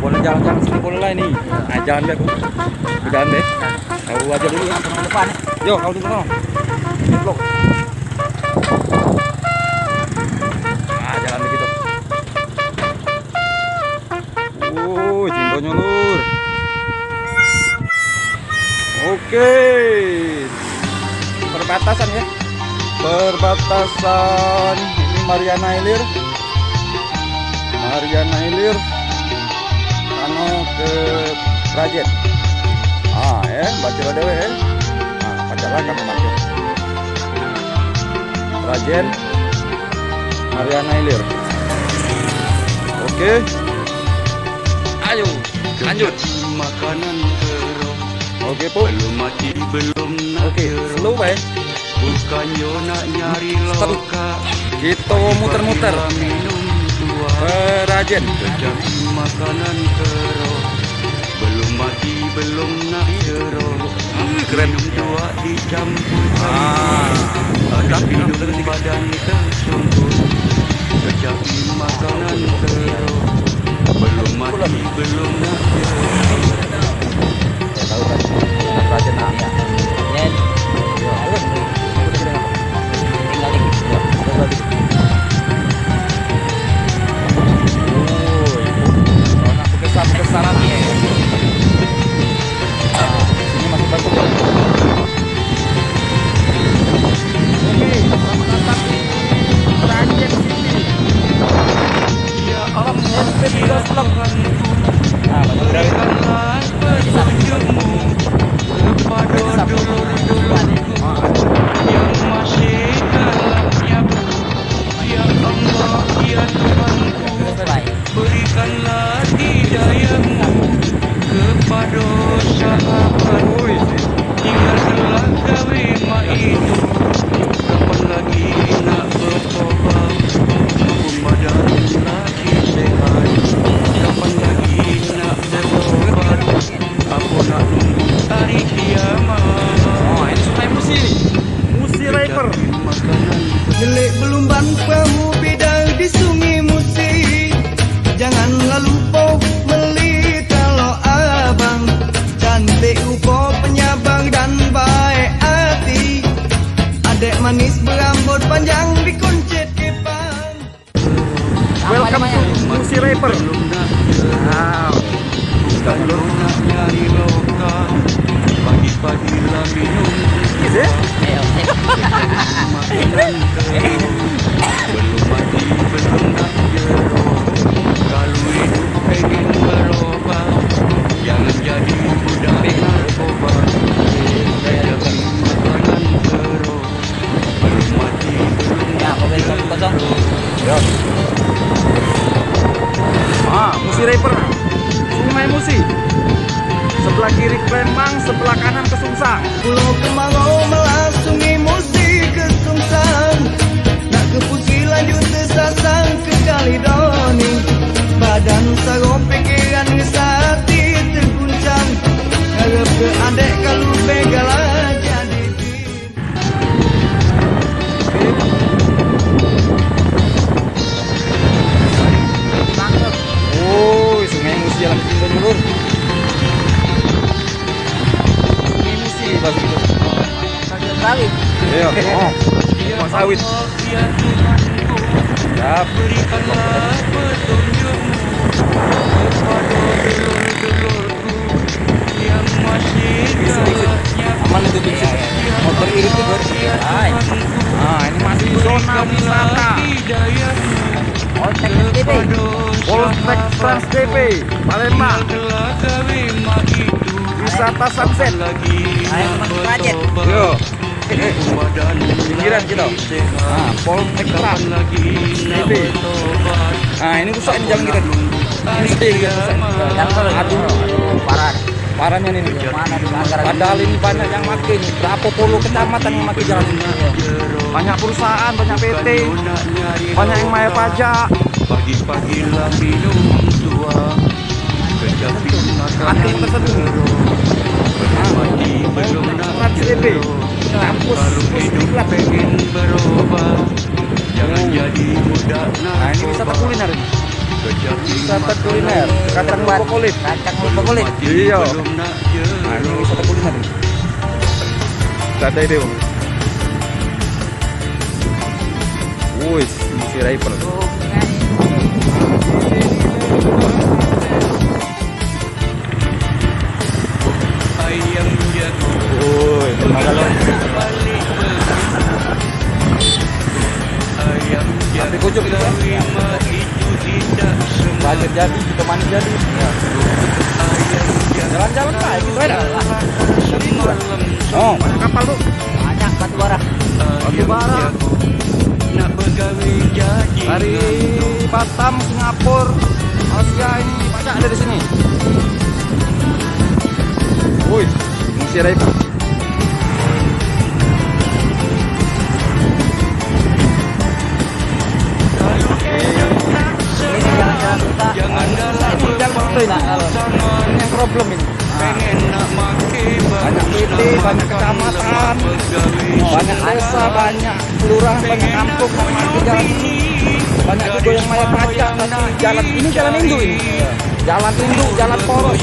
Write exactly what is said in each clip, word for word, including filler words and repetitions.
Boleh jalan-jalan sini boleh lah ini. Nah, jalan deh aku. Aku jalan deh. Aku aja dulu ya. Ke depan. Yo, kau dulu no. Vlog. Nah, jalan begitu. Oh, jinggonyo, Lur. Oke. Perbatasan ya. Perbatasan ini Mariana Ilir. Mariana Ilir. Anu ke Rajen. Ah, eh, baca lo dewe, eh. Ah, baca lah kamu baca. Rajen. Mariana Ilir. Oke. Ayo, lanjut. Makanan terus. Oke, Puk. Belum mati, belum nak. Oke, slow bae. Bukan yo nak nyari. Stop. Loka. Kita muter-muter. Minum tua. Perajen. Jadi makanan terus. Belum mati, belum nak jeruk. Hmm, keren. Minum tua dicampur. Ah, minum badan tersungkur. Jadi makanan terus. Belum mati, belum nak jeruk. Saya tahu kan, anak raja nak. Iya. Terus, terus kita ngapa? Tinggal dikit. Ya, terus lagi. Oh, itu. Anak besar-besaran. Iya, iya. Nah, ini masih bagus. Oke, selamat datang di Rajen City. Alam N P tiga Slok. Nah, banyak berapa itu? Petunjukmu kepada dulur-dulurku yang masih dalam nyabu. Ya Allah, ya Tuhanku, berikanlah hidayahmu kepada sahabat. Tinggal telah gawe mak itu. Kapan lagi nak bertobat? Aku badan lagi sehat. Kapan lagi nak bertobat? Aku nak nunggu hari kiamat. Oh, ini Sungai Musi ni. Musi River. Delik belumban perahu bidau di Sungai Musi. Janganlah lupa meli telok abang. Cantik rupa penyabang dan baik hati. Adek manis berambut panjang dikuncit kepang. Welcome to Musi River. Wow. Pagi-pagi lah minum. Is it? Makanan terus. Belum mati, belum nak jeruk. Kalau hidup pengen berubah, jangan jadi budak narkoba. Jadi makanan terus. Nah, mobil satu kosong. Ya. Ah, Musi River. Sungai Musi. Sebelah kiri Palembang, sebelah kanan Kesungsang. Pulau Kemarau melah Sungai Musi Kesungsang. Nak ke Pusi lanjut tesasang ke Kaledoni. Badan saro pikiran ngesati terguncang. Ngarep ke adek kalu begala jadi. Oi, Sungai Musi lagi tinggal dulur. Sungai Musi pas itu. Sawit. Iya, oh. Rumah sawit. Siap. Aman itu, Bing? Motor irit tuh, Bor. Nah, ini masih zona wisata. Polsek S T P. Polsek Trans T P, Palembang. Wisata sunset. Ayo, teman Rajen. Yo. Pinggiran kita. Nah, Polsek Trans T P. Nah, ini rusak ini jalan kita nih. Ini sedih kita rusak. Aduh, parah. Parahnya ini. Padahal ini banyak yang make ini. Berapa puluh kecamatan yang make jalan ini. Banyak perusahaan, banyak P T, banyak yang bayar pajak. Pagi-pagi lah minum tua. Ada yang tertentu. Trans T P, kampus khusus diklat. Nah, ini wisata kuliner ini. Wisata kuliner. Kata Kacang lupa kulit. Kacang lupa kulit. Iya. Nah, ini wisata kuliner nih. Kita ada ide, Bang. Wih, misi rifle. Woi, kena kalau. Tapi kucuk. Banyak jadi, kita manis jadi. Jalan-jalan lah, itu beda. Oh, kapal tuh. Banyak batu bara. Batu bara. Dari Batam, Singapura, Malaysia ini banyak ada di sini. Woi, ngusir aja. Ini jalan-jalan kita. Ini yang problem ini. Banyak P T, banyak kecamatan, banyak desa, banyak kelurahan, banyak kampung, banyak jalan. Banyak juga yang bayar pajak, tapi jalan ini jalan induk ini. Jalan induk, jalan poros,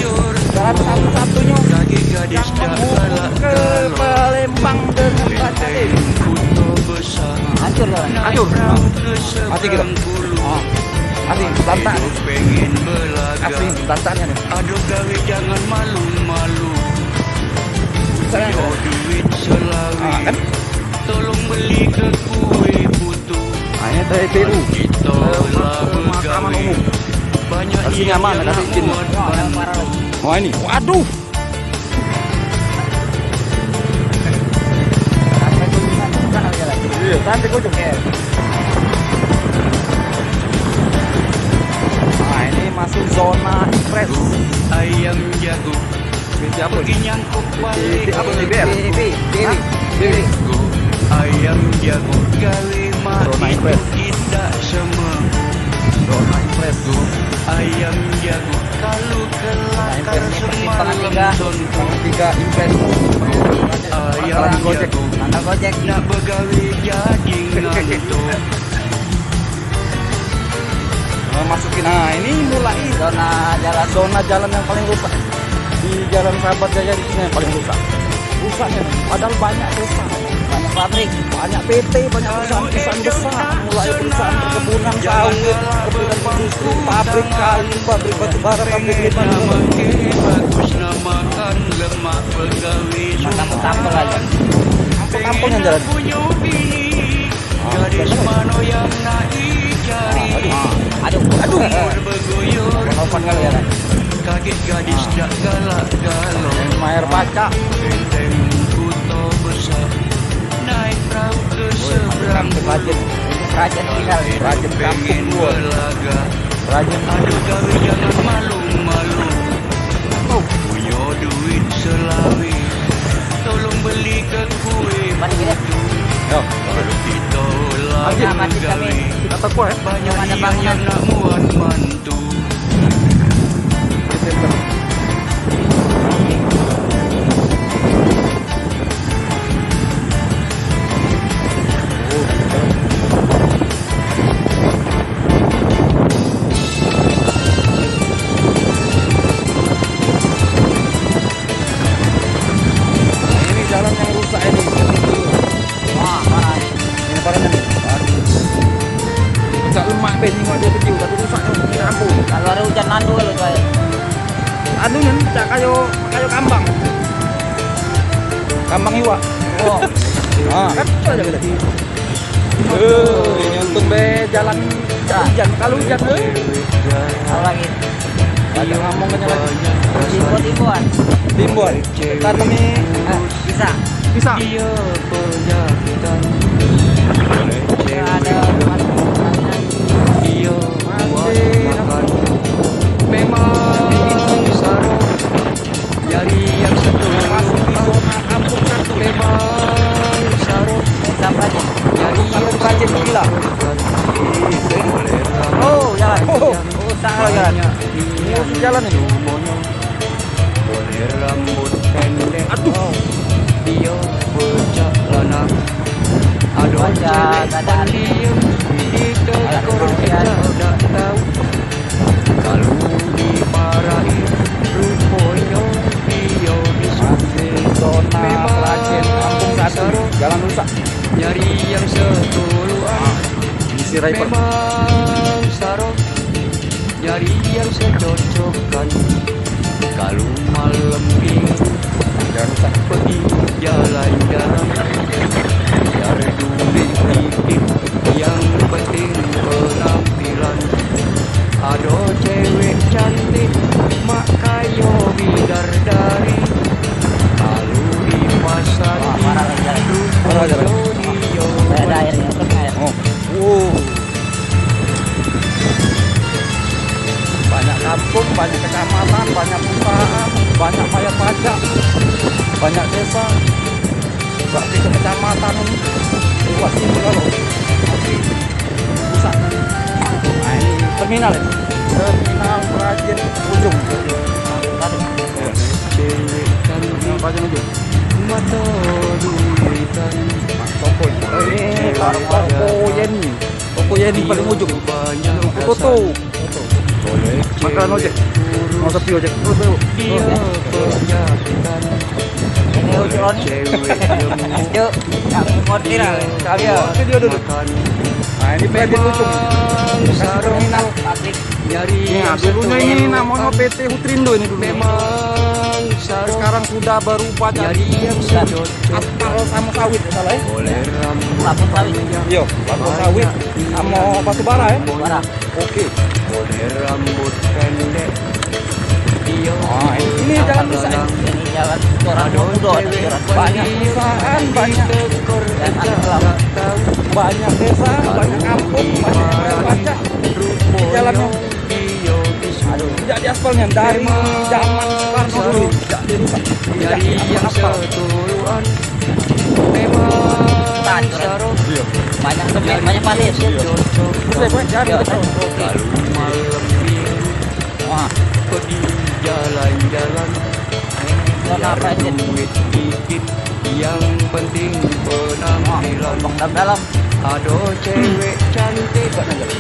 jalan satu-satunya yang menghubung ke Palembang dengan Raja Desa. Hancur jalan. Hancur. Mati kita. Ah. Asli, berantakan. Asli, berantakan nih. Aduh gawe jangan malu-malu. Sayang. Yo duit selawi. Ah, kan? Tolong beli ke kue putu. Ah, ini dari P U. Kita lah begawe. Banyak yang nyaman, kasih izin. Wah, ini. Waduh. Iya, cantik ujung. Nah, ini masuk zona impres. Ayam jago. P T apa? Pergi nyangkuk balik. P T apa, P B R? P B, P B. Hah? P B. Ayam jago gawe mak. Zona impres. Tidak semua. Zona impres. Ayam jago. Kalu kelakar semalam tiga, tiga impres. Ayam Gojek. Jago. Mantap Gojek. Nak begawe jadi ngantuk. Nah, masukin. Nah, ini mulai zona jalan. Zona jalan yang paling rusak. Di Jalan Sahabat Jaya di sini yang paling rusak. Rusaknya, padahal banyak desa, banyak pabrik, banyak P T, banyak perusahaan-perusahaan besar, mulai perusahaan perkebunan sawit, kemudian industri, pabrik kayu, pabrik batu bara, pabrik lima. Tambah-tambah lagi. Kampung-kampung yang jalan. Gadis mano yang nak dicari? Aduh, aduh. Hafal kali ya, kan? Kaget gadis dak galak-galak. Main air pacak. Benteng kota besar. Naik perahu ke seberang. Rajin. Rajin tinggal. Rajin kampung gua. Rajin. Aduh, gawe jangan malu-malu. Oh. Punya duit selawi. Tolong beli ke kue putu. Yo. Kalau kita lagi gawe. Kita teko ya. Banyak yang nak muat mantu. Ini jalan yang rusak ini. Wah, parah. Ini parah nih. Aduh. Pecak lemak be, nengok dia video, tapi rusak tu. Minta ampun. Kalau ada hujan mandu kalau tu air. Anu ni, pecak kayu, kayu kambang. Kambang iwak. Oh. Ha. Kan tu aja kita. Eh, ini untung be jalan hujan. Kalau hujan, eh. Apa lagi? Banyak ngomong kan jalan. Timbun-timbun. Timbun. Tanam ni. Ah, bisa. Bisa. Ada. Masih. Memang sarung. Jari yang satu. Masuk di zona kampung satu. Memang sarung. Sampai. Jari yang satu. Rajin gila. Oh, jalan. Oh, oh, tak jalan. Ini jalan ini. Boleh rambut pendek. Aduh. Dia pecak lanang. Ada cewek pendiam. Ditegor kecak dak tahu. Kalu di Memang sarong nyari yang secocokan. Kalu malam minggu pegi jalan-jalan, biar duit dikit, yang penting penampilan. Ado cewek cantik, mak kayo bidadari. Kalu di pasar, rupo dio. Oh. Banyak kampung, banyak kecamatan, banyak perusahaan, banyak bayar pajak, banyak desa. Berarti kecamatan ini luas ini kalau. Tapi pusat. Nah, ini terminal ini. Terminal Rajen Ujung. Terminal Rajen Ujung. Toko ini. Oh, ini, ini, toko ini. Pokoknya ini paling ujung. Foto. Makan ojek. Mau sepi ojek. Terus, terus. Ini ujung ni. Yuk, nak model lah. Kami ya. Video dulu. Nah, ini paling ujung. Kasih terminal. Pabrik. Nah, dulunya ini namanya P T Hutrindo ini dulu. Sekarang sudah berubah jadi aspal sama sawit, ya, salah, ya? Kelapa sawit. Iya, kelapa sawit sama batu bara, ya? Bara. Oke. Nah, ini jalan rusak, ya. Ini jalan orang muda, jalan banyak perusahaan, banyak, banyak desa, banyak kampung, banyak yang bayar pajak. Ini jalannya. Aduh, tidak diaspalnya dari zaman Soekarno dulu, tidak dirusak, tidak diaspal. Banyak semen, banyak pasir. Terus saya buat jalan. Wah. Warna apa aja? Yang penting penampilan. Lubang dalam-dalam. Ado cewek cantik,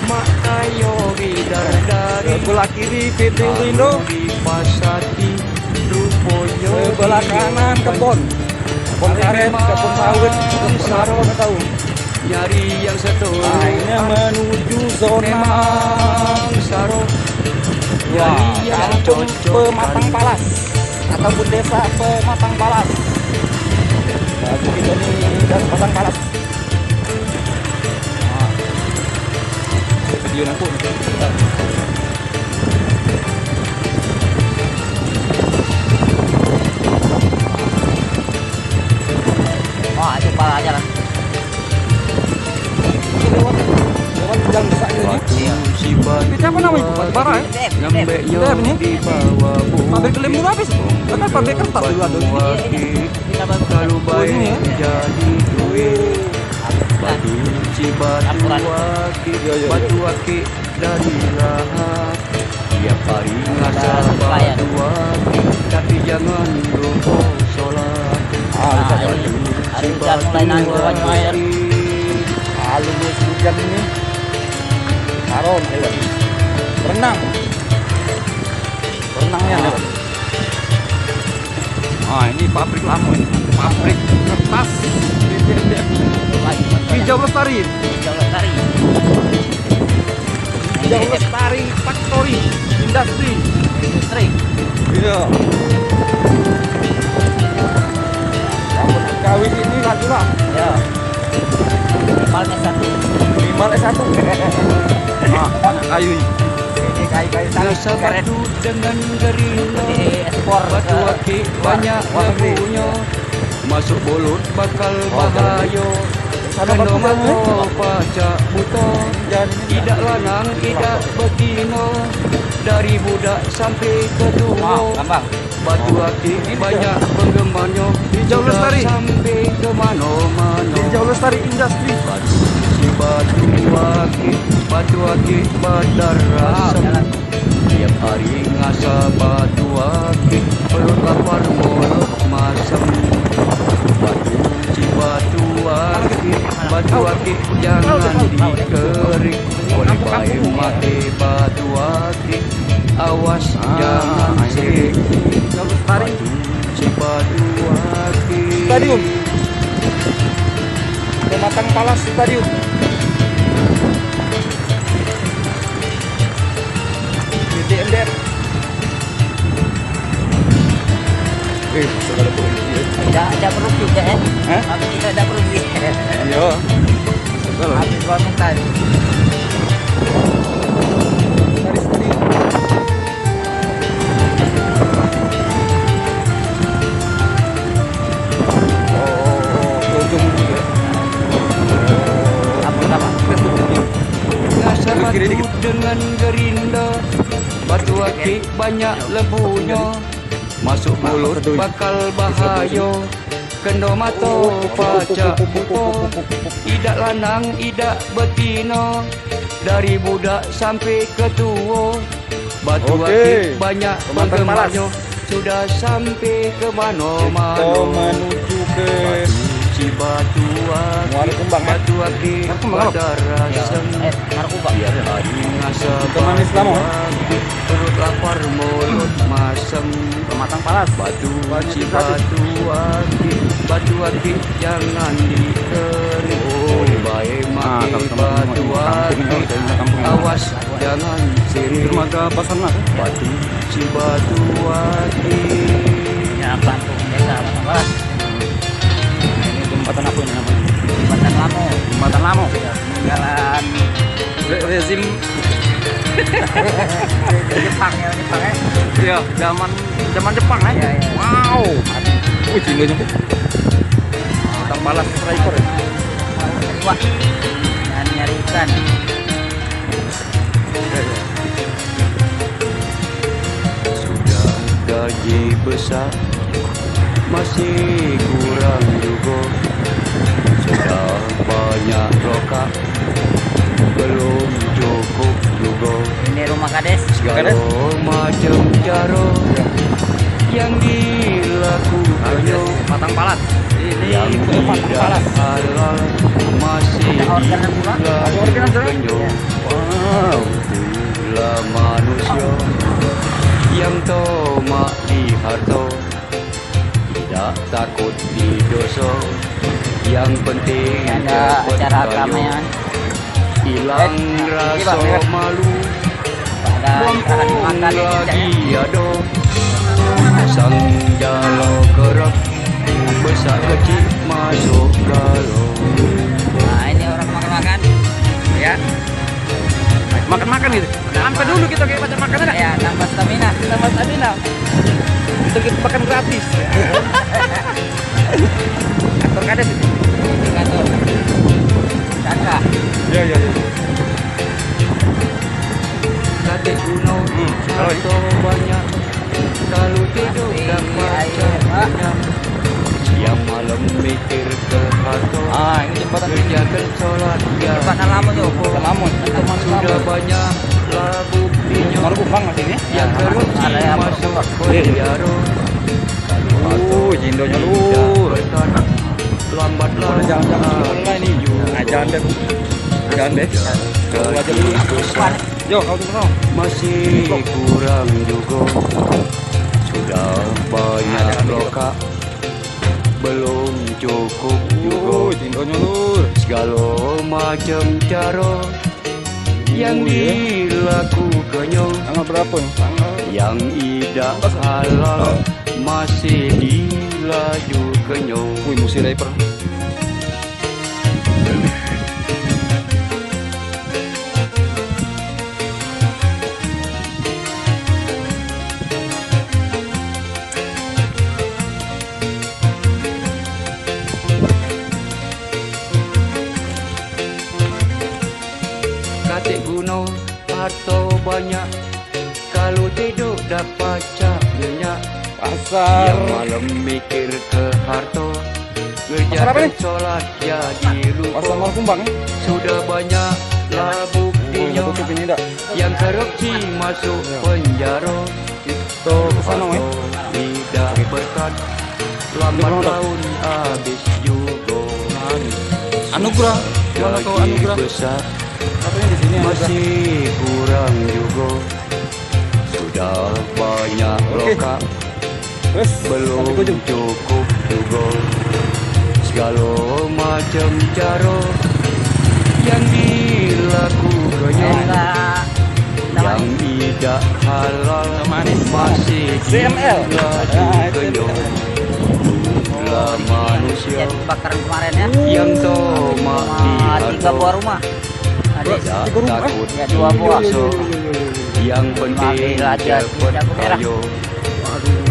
mak kayo bidadari. Sebelah kiri P T Hutrindo. Di pasar di ruponyo. Sebelah kanan kebon. Kebon karet, kebon sawit, kebon apa, nggak tahu. Nyari yang satu. Akhirnya menuju zona. Memang sarong. Ya, kampung Pematang Palas ataupun desa Pematang Palas. Nah, kita ni dari Pematang Palas. Nah, video nampak ni. Wah, itu parah aja lah. Ini lewat, lewat jalan besar ini. Iya. Itu apa namanya? Batu bara, ya? Dep, dep. Dep ini? Pabrik lem dulu habis. Kan pabrik kertas dulu ada. Iya, iya. Oh, ini, ya? Batu si batu akik, batu akik dari lahap. Tiap hari ngasah batu akik, tapi jangan lupa sholat. Ah, ini hari udah mulai nangis, kawan-kawan. Halus hujan ini. Harum, ayo. Berenang. Berenangnya lewat. Ah, ini pabrik lama ini. Pabrik kertas. Hijau Lestari. Hijau Lestari. Hijau Lestari Factory Industry. Industri. Iya. Rambut kawin ini lagi lah. Ya. Minimal S satu. Minimal S satu. Nah, banyak kayu ini. Ini kayu-kayu tali, karet. Dengan gerila. Diekspor ke luar negeri. Batu akik banyak lagunyo. Masuk mulut bakal bahayo. Keno mako pacak buto. Idak lanang, idak betino. Dari budak sampe ke tuo. Batu akik banyak penggemarnyo. Hijau Lestari. Sampe ke mano-mano. Hijau Lestari Industri. Batu si batu akik, batu akik badar asem. Tiap hari ngasah batu akik, perut lapar mulut masem. Batu si batu akik, batu akik jangan dikerik. Boleh bae mate batu akik, awas jangan sirik. Batu si batu akik. Stadium. Pematang Palas Stadium. Dak, dak perlu juga, eh. Hah? Tapi kita dak perlu duit. Iya. Betul. Habis uang muka. Tadi, tadi. Oh, oh, oh, ke ujung juga. Apa, apa? Kiri dikit. Dengan gerinda, batu akik banyak lebunyo. Masuk mulut bakal bahayo, keno mato pacak buto, idak lanang idak betino, dari budak sampe ke tuo, batu akik banyak penggemarnyo, sudah sampe ke mano-mano. Menuju ke Batu Cibatu akik, Muara Kumbang, eh? Batu akik badar asem. Biar tadi ngasa batu akik, perut lapar mulut masem. Pematang Palas. Batu Cibatu akik, batu akik jangan dikering. Bae make batu akik, awas jangan siring. Dermaga Pasar Melayu. Batu Cibatu akik. Ya, kampung desa Pematang Palas. Ini jembatan apa ini namanya? Jembatan Lamo. Jembatan Lamo. Iya, peninggalan Re-, rezim Jepang ya, Jepang ya. Iya, zaman, zaman Jepang ya. Iya, iya. Wow. Wih, tinggi nyampe. Pematang Palas Striker ya. Wah. Nyari, nyari ikan. Iya, iya. Sudah gaji besak, masih kurang jugo. Sudah banyak rokak, belum cukup jugo. Ini rumah kades. Segalo macem caro yang dilakukannyo. Pematang Palas. Ini yang idak halal masih dilakukannyo. Wow. Itulah manusio yang tomak di harto, idak takut di doso, yang penting cepet kayo. Ilang raso malu, mumpung lagi ado. Pasang jalo kerep, besak kecik masuk galo. Nah, ini orang makan-makan, ya. Makan-makan gitu. Nambah dulu kita kayak macam makan ada. Ya, nambah stamina. Nambah stamina. Itu kita makan gratis. Kantor kades itu. Ini kantor. Sangka. Ya, ya, ya. Katik guno, hmm, kalau harto banyak, kalu tiduk dapat banyak. Siang malem mikir ke harto. Ah, ini jembatan. Kerjakan sholat, ya. Jembatan lamo tu. Jembatan lamo. Sudah banyak lah buktinyo. Baru Kupang masih ini. Yang korupsi masuk penjaro. Oh, jindonyo lur. Lambat lah. Jangan-jangan sebelah ini. Nah, jangan deh. Jangan deh. Jauh aja dulu. Yo, kau tuh, no. Masih kurang jugo. Sudah banyak rokak, belum cukup jugo. Oh, cintanya, Lur. Segalo macem caro yang dilakukannyo. Tanggal berapo ni? Tanggal. Yang idak halal masih dilajukannyo. Wih, musi rapper. Katik guno harto banyak, kalu tiduk dak pacak nyenyak. Pasar. Yang malem mikir ke harto, ngerjakan sholat jadi lupo. Pasar Muara Kumbang, eh? Sudah banyak lah buktinyo. Oh, tutup ini dak? Yang korupsi masuk penjaro. Kita ke sana, eh? Harto idak berkat, lambat laun habis jugo. Anugerah. Mana kau anugerah? Gaji besak, katanya di sini anugerah. Masih kurang jugo. Sudah banyak rokak, belum cukup jugo. Segalo macem caro yang dilakukannyo, yang idak halal masih dilakukannyo. Lah Kebakaran kemarin ya. Yang tomak di tiga buah rumah. Ada tiga rumah, eh? Ya, dua buah. Yang penting cepet kayo.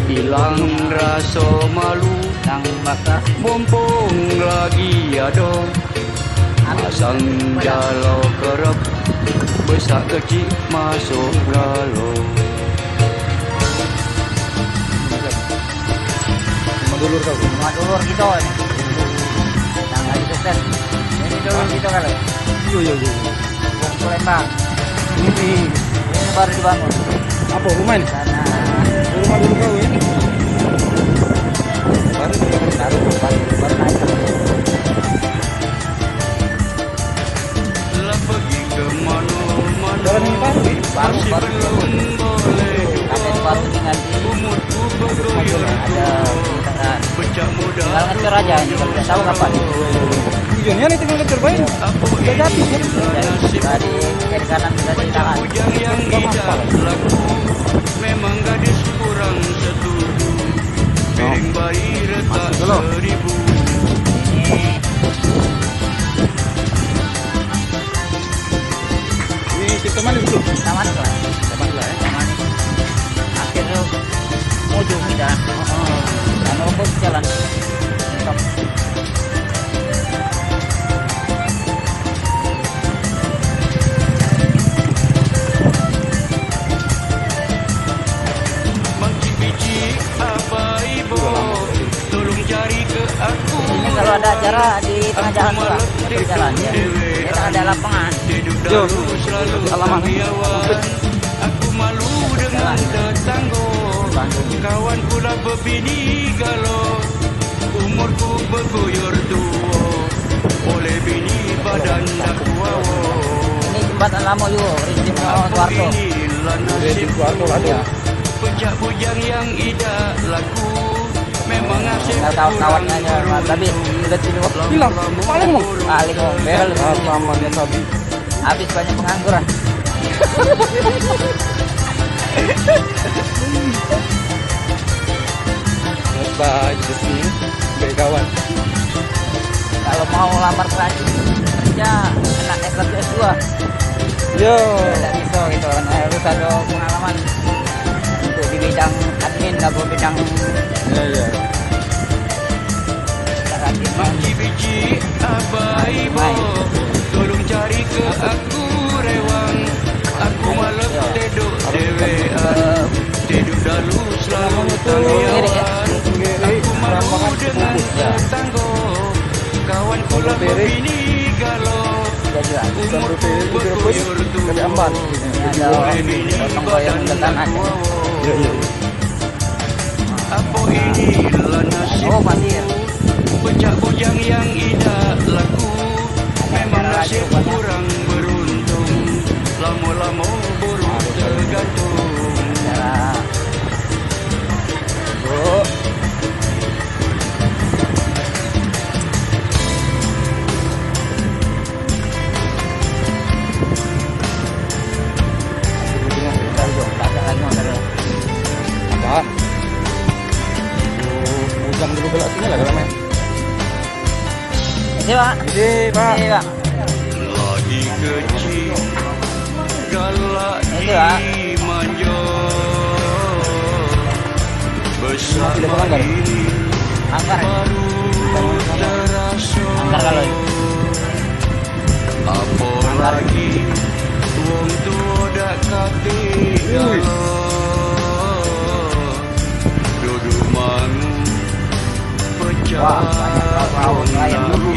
Ilang raso malu. Yang bakar. Mumpung lagi ado. Masang jalo kerep. Besak kecik masuk galo. Rumah dulur kau. Rumah dulur kita ni. Yang lagi sukses. Ini dulur kita kali. Iyo, iyo, iyo. Wong Palembang. Ini. Ini baru dibangun. Apa rumah ini? Sana. Rumah dulur kau ini. Baru, baru, baru, baru naik. Jalan ini baru. Baru, baru. Ada baru dengan di ada penyekatan. Tinggal ngecor aja ini, kalau tidak tahu kapan. Iya, ini tinggal ngecor bae. Sudah jadi, ya. Dari kiri kanan sudah ditahan. Memang gadis kurang setuju. Piring bayi retak seribu. Ini kita manis dulu. Kita manis lah. Kita manis lah, ya. Kita manis. Akhir tu ujung kita. Heeh. Anu apa jalan. Bang Cik Biji, Abah Ibu, tolong cari ke aku. Ini kalau ada acara di tengah jalan tu lah, di jalan ya. Di tengah ada lapangan. Yo, alamat. Aku malu dengan tetanggo. Kawan pula bebini galo. Umurku beguyur tuo. Oleh bini badan dak kuawo. Ini jembatan lama juga, rezim Soeharto. Rezim Soeharto lah tu. Pecak bujang yang idak laku. Memang nasib kawan-kawan kurang beruntung. Hilang. Paling mau. Paling mau. Bel. Apa namanya tadi? Habis banyak pengangguran. Bye, just me. Baik kawan. Kalau mau lamar kerja, kena S satu S dua. Yo. Tidak bisa gitu kan. Harus ada pengalaman untuk di bidang admin atau bidang. Ya, ya. Mak Cik Biji, Abah Ibu, tolong cari ke aku rewang. Aku malam tedok dewean, tedok dalu selalu tangiawan. Aku malu dengan tetanggo, kawan pula bebini galo. Umurku beguyur tuo, oleh bini badan dak kuawo. Apo inilah nasib. Oh, pasir. Pecak bujang yang idak laku. Memang nasib kurang beruntung. Lamo-lamo burung tergantung. Apaan? Bujang dulu belak sini lah kalau main. Ini, Pak. Ini, Pak. Ini, Pak. Lagi kecik, galak. Itu, Pak. Masih ada pelanggar? Langgar. Langgar kalau ini. Apolagi wong tuo dak katik galo. Dudu mangu pecah. Wah, banyak perahu, perahu nelayan dulu.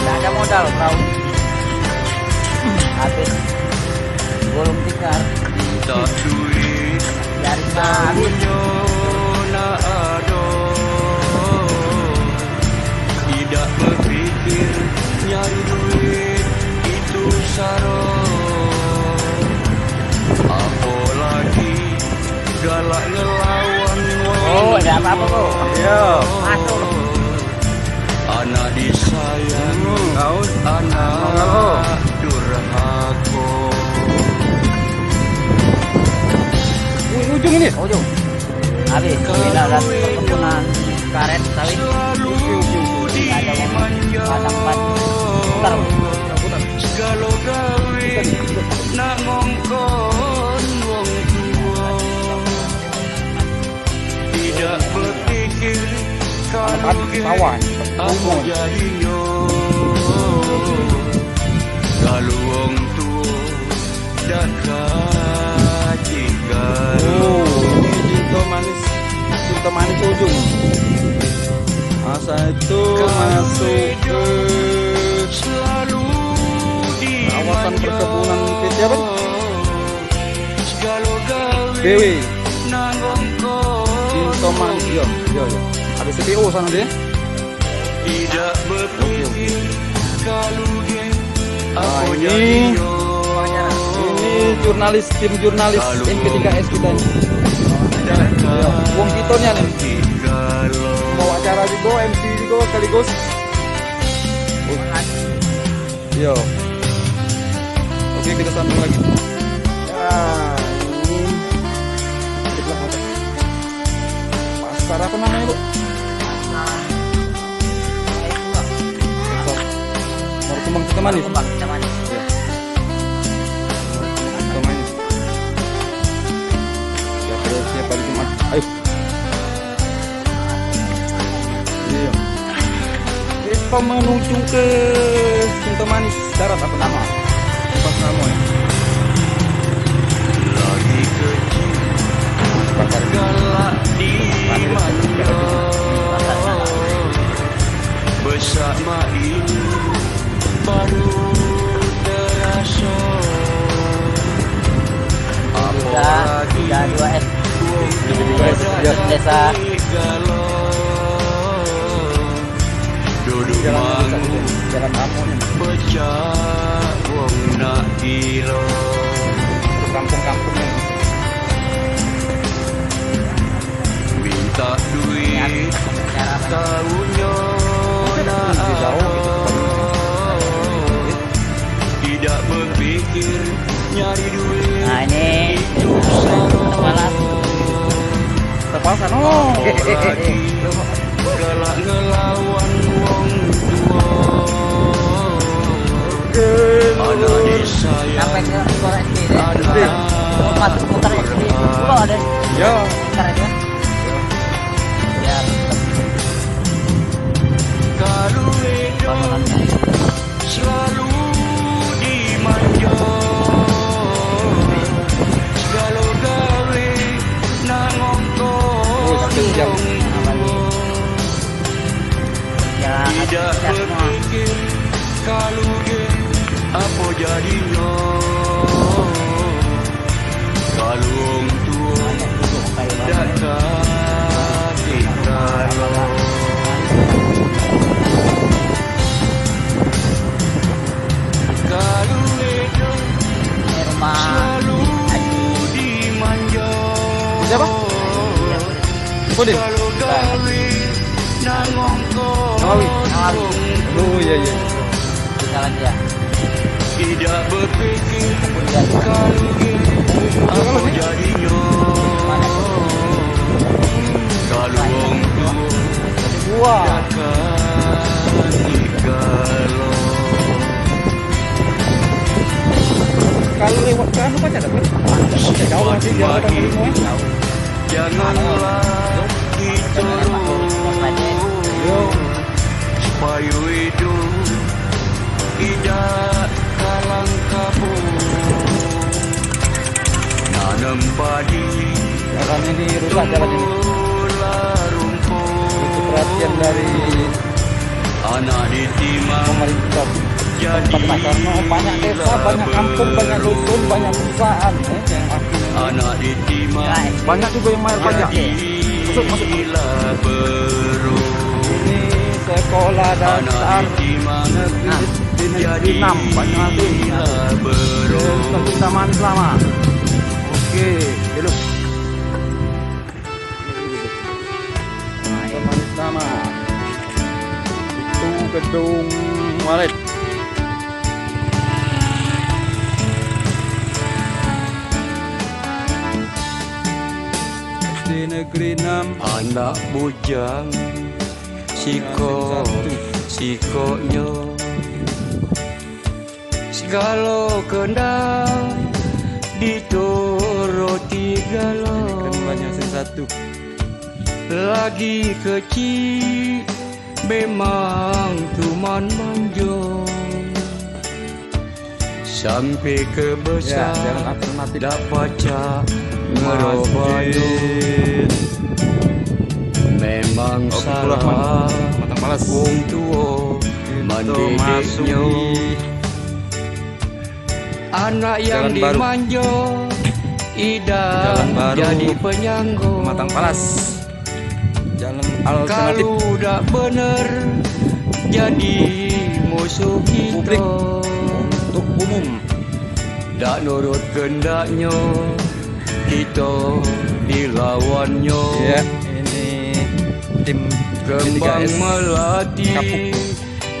Dak ada modal perahu. Habis. Gulung tikar. Minta duit. Dari tadi. Nak ado. Idak bepikir nyari duit itu saro. Apolagi galak ngelawan wong. Oh, ada apa-apa, Bu? Iya. Masuk. Anak disayang, hmm, anak durhako. Ujung ini? Ujung. Habis, pindah dari perkebunan karet sawit. Selalu di Ada wong padang ban. Putar. Segalo gawe nak ngongkon wong tuo. Idak bepikir kalu ge apo jadinyo. Kalu wong tuo dak kaji kalu. Oh, ini cinta manis, cinta manis ujung. Masa itu masuk ke kawasan perkebunan P T apa? B W. Cinta manis, yo, yo, yo. Ada C P O sana dia. Oke, oke. Nah, ini, ini jurnalis, tim jurnalis M P tiga S kita ini. Ya, wong kita nih, nih. Bawa acara juga, M C juga sekaligus. Iya. Oke, kita sambung lagi. Ya, ini. Pasar apa namanya, Bu? Pasar. Baru kembang kita manis. Kembang kita manis. Iya. Kita manis. Ya, terus siap hari Jumat. Ayo. Iya. Kita menuju ke Cinta Manis Darat apa nama? Tempat nama ya? Lagi kecil, galak di manja. Besak main baru teraso. Apolagi dua S. Desa. Duduk mangu pecak wong nak gilo. Kampung-kampung ni. Minta duit taunyo nak ado. Idak bepikir nyari duit. Nah, ini kepala. Terpaksa, no. Apolagi galak ngelawan wong tuo. Anak disayang. Sampai ke korek sini deh. Anak. Masuk muter sini. Pulau deh. Ya. Muter aja. Ya. Kalu idup selalu dimanja. Segalo gawe nak ngongkon. Oh, siap. Idak bepikir kalu ge apo jadinyo. Kalu wong tuo dak katik kalu. Kalu idup selalu dimanja. Siapa? Pudin. Nawawi. Nawawi. Oh, iya, iya. Kita lagi ya. Idak bepikir kalu ge apo jadinyo. Kalu wong tuo dak katik kalu. Kalu lewat ke anu kan ado kan? Jauh sih, jauh dari rumah. Janganlah kito lupo supayo idup idak kalang kabut. Nanem padi. Jalan ini rusak, jalan ini. Butuh perhatian dari anak ditimang pemerintah tempat, karena banyak desa, banyak kampung, banyak dusun, banyak perusahaan, eh, yang anak ditimang. Banyak juga yang bayar pajak. Masuk, masuk. Ini sekolah dasar negeri, di negeri enam, Banyuasin. Kita manis lama. Oke, belok. Nah, yang manis sama. Itu gedung walet. S D Negeri enam. Anak bujang sikok. sikoknyo. Segalo kendak dituruti galo. Ini kan banyak sing satu. Lagi kecik memang tuman manjo. Sampe ke besak, ya, jalan alternatif. Dak pacak ngerobayo. Masjid. Memang salah wong tuo mandidiknyo. Anak yang dimanjo, idak jadi penyanggo. Pematang Palas. Jalan alternatif. Kalu dak bener, jadi musuh kito. Publik, untuk umum. Dak nurut kendaknyo, kito dilawannyo. Ya, ini tim kembang melati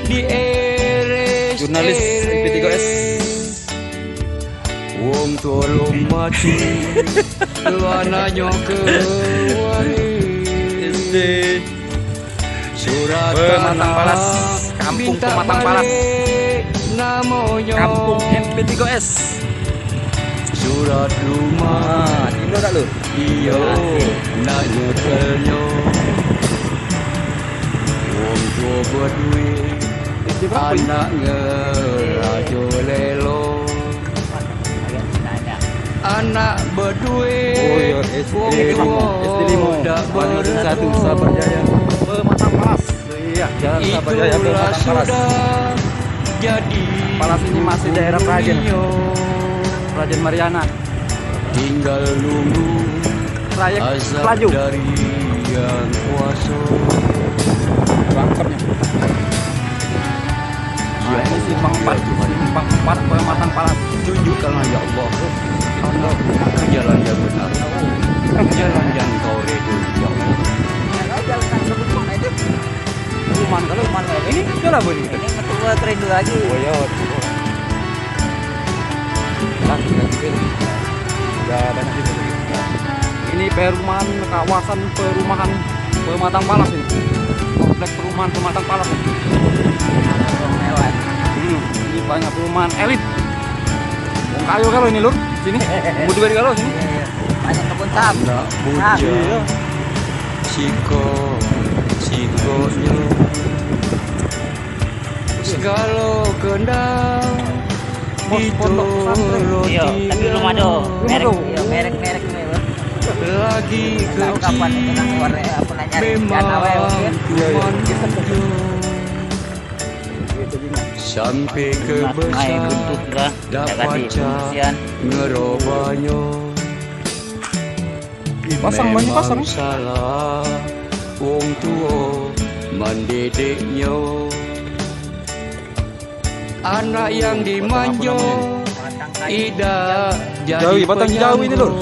di R S. Jurnalis M P tiga S. Wong tuo lum mati, lu anaknyo ke waris. Surat Pematang Palas, tanah Kampung minta Pematang Palas. Balik namonyo. Kampung M P tiga S. Surat rumah. Ah, Indo dak lu? Iyo, nak nyekelnyo. Wong tuo beduit, anak ngerajo lelo. Anak beduit, oh, iyo, S D limo, wong tuo S D limo. Dak berego. Sabar Jaya. Pematang Palas. Iya, Jalan Sabar Jaya, Pematang Palas. Itulah sudah jadi Palas ini masih daerah Prajen. Prajen Mariana. Tinggal nunggu trayek azab pelaju dari Yang Kuaso. Bangkernya. Nah, ini simpang empat, simpang empat Pematang Palas. Tunjukkanlah, ya Allah, ke jalan yang benar, ke jalan yang Kau ridho, ya Allah. Rumahan kalau rumahan kalau ini, itu lah, Bu, ini. Ini ketua kerindu lagi. Oh, iya. Lah, sudah kecil. Sudah banyak juga. Ini perumahan, kawasan perumahan Pematang Palas ini. Komplek perumahan Pematang Palas ini. Hmm, ini banyak perumahan elit. Wong kayo kalau ini, Lur. Sini. Mau duit kalau sini. Iya, iya. Banyak kebun saham. Anak bujang. Iya. Siko, sikonyo. Segalo kendak dituruti. Iyo, tapi belum ado. Belum ado. Merek, iyo, merek-merek ni, Bang. Lagi kecik, memang tuan. Sampe ke besak, dah pacak ngerobanyo. Pasang, banyak pasang. Memang salah wong tuo mendidiknyo. Anak yang dimanjo, idak jadi penyanggo. Jawi, batang jawi ni, Lur.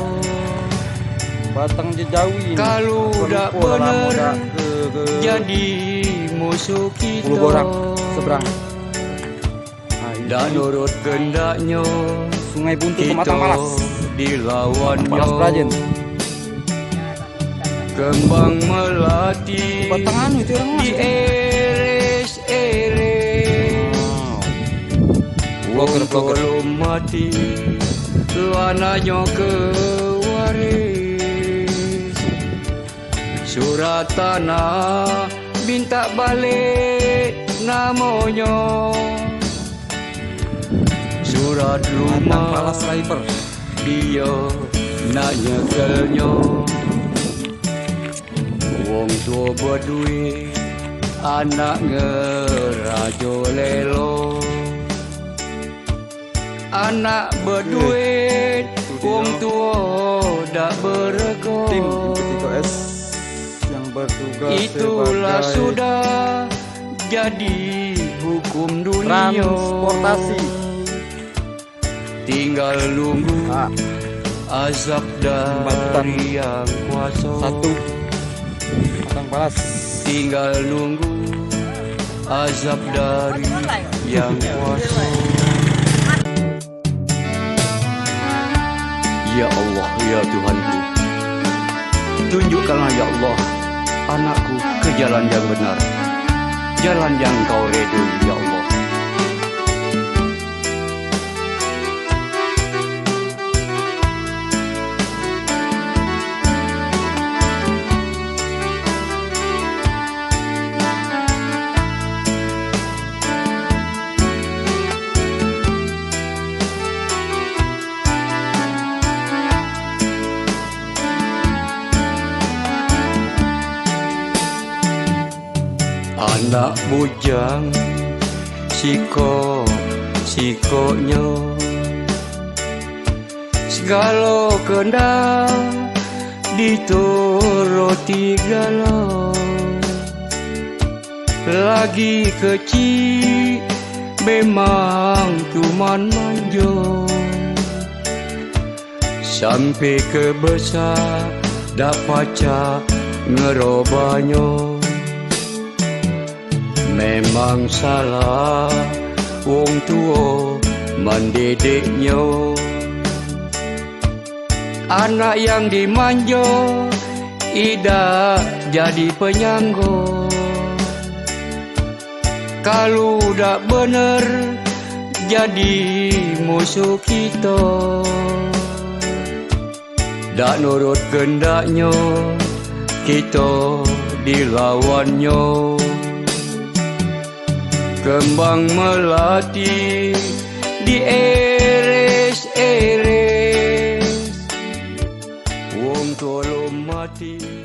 Batang jawi ni. Kalu dak bener, jadi musuh kito. Sepuluh borak seberang. Dak nurut kendaknyo, Sungai Buntu, Pematang Palas. Kito dilawannyo. Palas Prajen. Kembang melati. Batang anu itu orang di eres-eres. Wow. Vlogger, vlogger. Wong tuo lum mati, lu anaknyo ke waris. Surat tanah minta balik namonyo. Surat rumah. Palas Sniper. Iyo, nak nyekelnyo. Wong tuo beduit, anak ngerajo lelo. Anak beduit, wong tuo dak berego. Tim M P tiga S yang bertugas. Itulah sebagai sudah jadi hukum dunio. Transportasi. Tinggal nunggu azab dari Yang Kuaso. Satu. Pematang Palas. Tinggal nunggu azab dari Yang Kuaso. Ya Allah, ya Tuhanku, tunjukkanlah, ya Allah, anakku ke jalan yang benar. jalan yang kau redoi, ya Allah. Anak bujang sikok-sikoknyo, segalo kendak dituroti galo. Lagi kecik memang cuman manjo, sampe ke besak dak pacak ngerobanyo. Memang salah wong tuo mendidiknyo. Anak yang dimanjo idak jadi penyanggo. Kalu dak bener jadi musuh kito. Dak nurut kendaknyo, kito dilawannyo. Kembang melati dieres-eres, wong tuo lom mati.